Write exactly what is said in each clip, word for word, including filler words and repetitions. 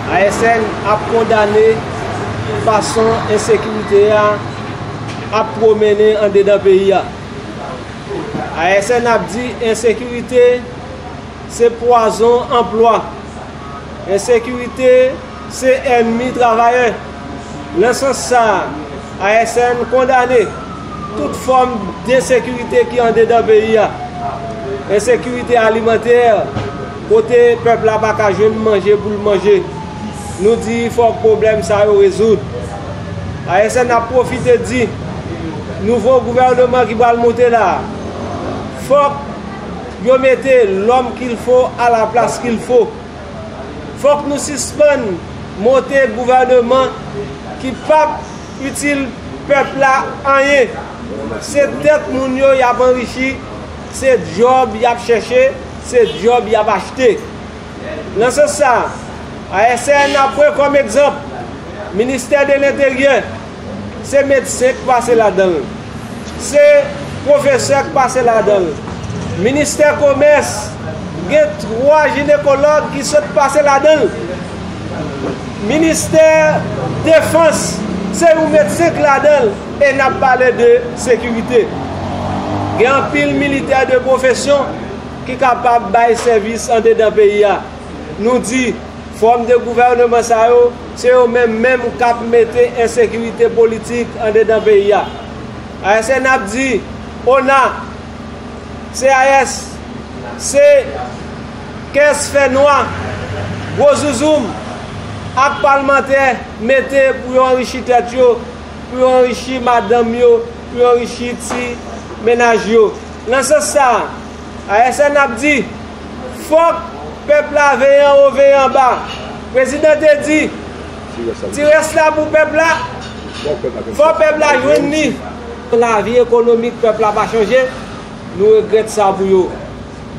A S N ap kondane fason ensekirite a ap pwomennen andedan peyi a. A S N ap di ensekirite se pwazon anplwa. Ensekirite se ènmi travayè. Nan sans sa a, A S N kondane tout fòm d ensekirite ki andedan peyi a. Ensekirite alimantè, kote pèp la pa ka jwenn manje pou l manje. Nou di fòk pwoblèm sa yo rezoud. A S N ap pwofite di nouvo gouvèneman ki pral monte la a, fòk yo mete l'homme qu'il faut à la place qu'il faut. Fòk nou sispann monte gouvèneman ki p ap itil pèp la anyen. Se tèt moun yo y ap anrichi, se djòb y ap chèche, se djòb y ap achte. Nan sans sa a, A S N ap pran kòm egzanp Ministè de Lenteryè, se medsen k pase ladan l, se pwofesè k pase ladan l, Ministè Komès, gen twa jinekològ ki sot pase ladan l, Ministè Defans, se yon medsen k ladan l, e n ap pale de sekirite. Gen anpil militè de pwofesyon ki kapab bay sèvis andedan peyi a. Nou di, fòm de gouvèneman sa yo, se yo menm menm k ap mete ensekirite politik andedan peyi a. A S N ap di, ona, C I S, se kès fènwa, gwo zouzoum ak palmantè mete pou yo anrichi tèt yo, pou yo anrichi madanm yo, pou yo anrichi ti mennaj yo. Nan sans sa a, A S N ap di, fòk pèp la veye anwo, veye anba. Prezidan te di, ti rès la pou pèp la, fò pèp la jwenn li. Lavi ekonomik pèp la pa chanje, nou regrèt sa pou yo.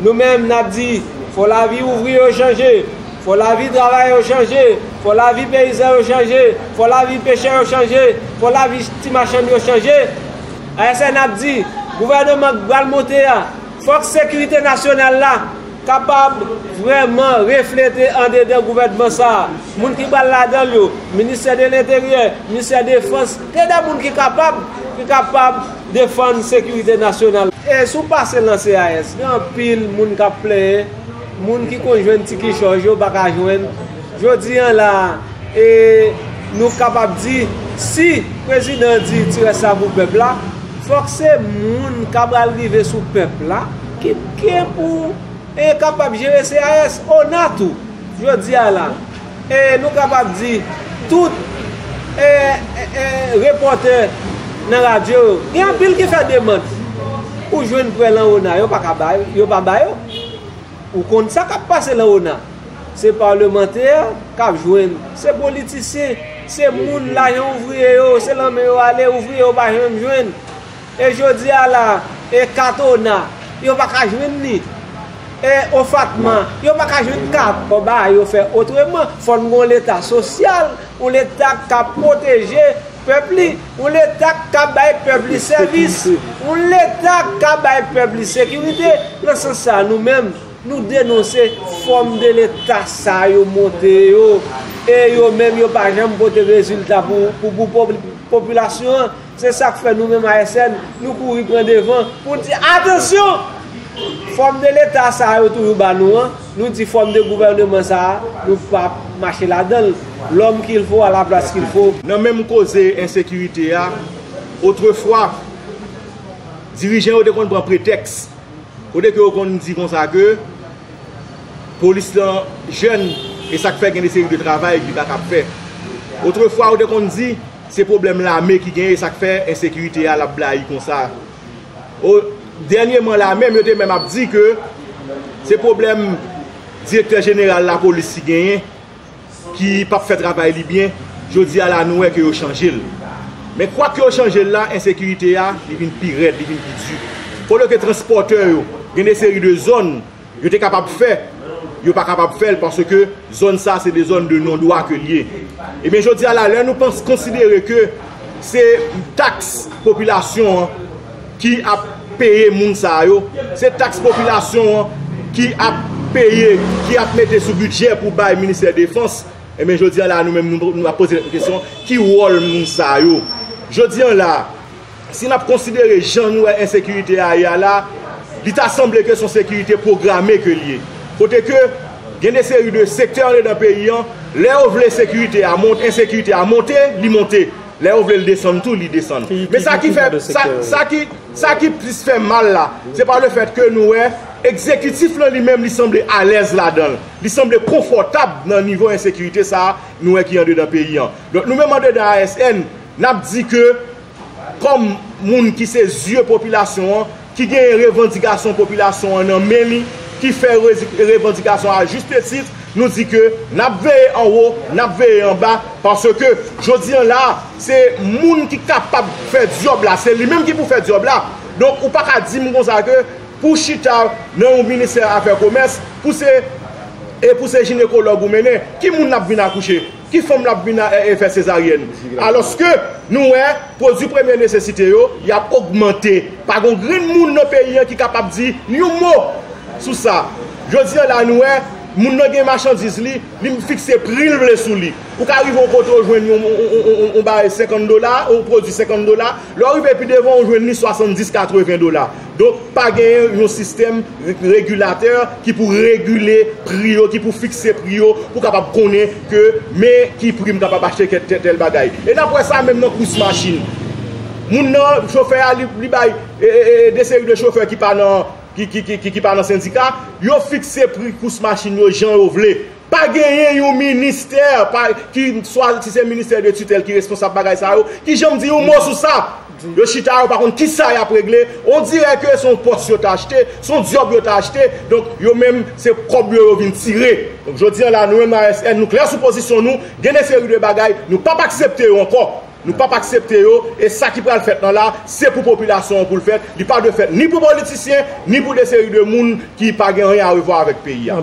Nou menm, n ap di, fò lavi ouvriye yo chanje, fò lavi travayè yo chanje, fò lavi peyizan yo chanje, fò lavi pechè yo chanje, fò lavi ti machann yo chanje. A S N ap di, gouvèneman k pral monte a, fòk sekirite nasyonal la kapab vrèman reflete andedan gouvènman sa a. Moun ki pral ladan l yo, Ministè de Lenteryè, Ministè Defans, gen de moun ki kapab, ki kapab defann sekirite nasyonal. E si w pase nan C I S, gen anpil moun k ap plenyen, moun ki konn jwenn ti kichòj yo pa ka jwenn. Jodi a la, e nou kapab di, si prezidan di ti rès la pou pèp la, fòk se moun k ap al rive sou pèp la ki gen pou e kapab jere C I S, ona tou. Jodi a la, e nou kapab di, tout e, e, e, repòtè nan radyo yo, gen anpil ki fè demann pou jwenn prè lan ona, yo pa ka ba yo, yo pa ba yo. Ou konn sa k ap pase lan ona. Se palmantè k ap jwenn, se politisyen, se moun lajan ouvriye yo, se lan men yo ale, ouvriye yo pa janm jwenn. E jodi a la, e kat ona, yo pa ka jwenn li. E ofatma, yo pa ka jwenn kat. Fò bagay yo fè otreman. Fò n gen yon leta sosyal, yon leta k ap pwoteje pèp li, yon leta k ap bay pèp li sèvis, yon leta k ap bay pèp li sekirite. Nan sans sa a, nou menm, nou denonse fòm de leta sa yo monte yo, e yo menm yo pa janm pote rezilta pou, pou, pou pop-, popilasyon an. Se sa k fè nou menm A S N, nou kouri pran devan pou n di, atansyon! Fòm de leta sa yo toujou ba nou an, nou di fòm de gouvèneman sa a, nou p ap mache ladan l. L'homme qu'il faut à la place qu'il faut. Nan menm koze ensekirite a, otrefwa, dirijan yo te konn pran pretèks. Kote ke yo konn di konsa ke polis lan jèn, e sa k fè gen de seri de travay ki pa kab fè. Otrefwa, yo te konn di, se pwoblèm lame ki genyen, e sa k fè ensekirite a l ap blayi konsa. O, dènyèman la menm, yo te menm ap di ke se pwoblèm direktè jeneral lapolis ki genyen, ki p ap fè travay li byen, jodi a la nou wè ke yo chanje l. Men kwak yo chanje l la, ensekirite a, li vin pi rèd, li vin pi di. Olye ke transpòtè yo, gen de seri de zòn, yo te kapab fè, yo pa kapab fè l paske zòn sa se de zòn de non dwa ke l ye. Ebyen, jodi a la, lè nou panse, konsidere ke se taks popilasyon an, ki ap peye moun sa yo, se taks popilasyon an ki ap peye, ki ap mete sou bidjè pou bay Ministè Defans, Ebyen, jodi a la, nou menm, nou, nou ap poze tèt nou kesyon, ki wòl moun sa yo? Jodi a la, si n ap konsidere jan nou wè ensekirite a ye a la, li ta sanble ke se yon sekirite pwograme ke l ye. Kote ke gen de seri de sektè andedan peyi an, lè yo vle sekirite a monte, ensekirite a monte, li monte. Lè yo vle l desann tou, li desann. Men sa ki fè, sa, sa ki, sa ki plis fè mal la, se pa le fèt ke nou wè egzekitif lan li menm li sanble alèz ladan l. Li sanble konfòtab nan nivo ensekirite sa a nou wè ki andedan peyi an. Donk nou menm andedan A S N, n ap di ke kòm moun ki se zye popilasyon an, ki gen revandikasyon popilasyon an nan men li, ki fè rezi- revandikasyon a juste titre, nou di ke n ap veye anwo, n ap veye anba, paske jodi a la, se moun ki kapab fè djòb la, se li menm ki pou fè djòb la. Donk, ou pa ka di m konsa ke pou chita nan yon ministè afè komès, pou se, e pou se jinekològ ou mennen, ki moun n ap vin akouche? Ki fanm l ap vin a- e- e fè sezaryèn? Alòske nou wè pwodui premye nesesite yo, y ap ogmante. Pa gon grenn moun nan peyi an ki kapab di yon mo sou sa. Jodi a la, nou wè moun nan gen machandiz li, li fikse pri l vle sou li. Ou ka rive yon kote ou jwenn yon, yon, yon, yon, yon bagay senkant dola, yon pwodui senkant dola, lè w rive pi devan ou jwenn li swasanndis, katreven dola. Donk, pa genyen yon sistèm re- regilatè ki pou regile pri yo, ki pou fikse pri yo, pou kapab konnen ke men ki pri m kapab achte kè- tè- tèl bagay. E n ap wè sa menm nan kous machin. Moun nan, chofè a, li, li bay e, e, e, de seri de chofè ki pa nan, ki, ki, ki, ki, ki pa nan sendika, yo fikse pri kous machin yo jan yo vle. Pa genyen yon ministè, pa, ki, swa si se ministè de titèl ki responsab bagay sa yo, ki janm di yon mo sou sa. Yo chita, yo pa konn kisa y ap regle. On dirè ke se yon pòs yo ta achte, se yon djòb yo ta achte. Donk, yo menm, se kòb yo yo vin tire. Donk, jodi a la, nou menm nan A S N, nou klè sou pozisyon nou. Gen de seri de bagay, nou p ap aksepte yo ankò. Nou p ap aksepte yo. E sa ki pral fèt lan la, se pou popilasyon an pou l fèt. Li pa dwe fèt ni pou politisyen, ni pou de seri de moun ki pa gen anyen a revwa avèk peyi a.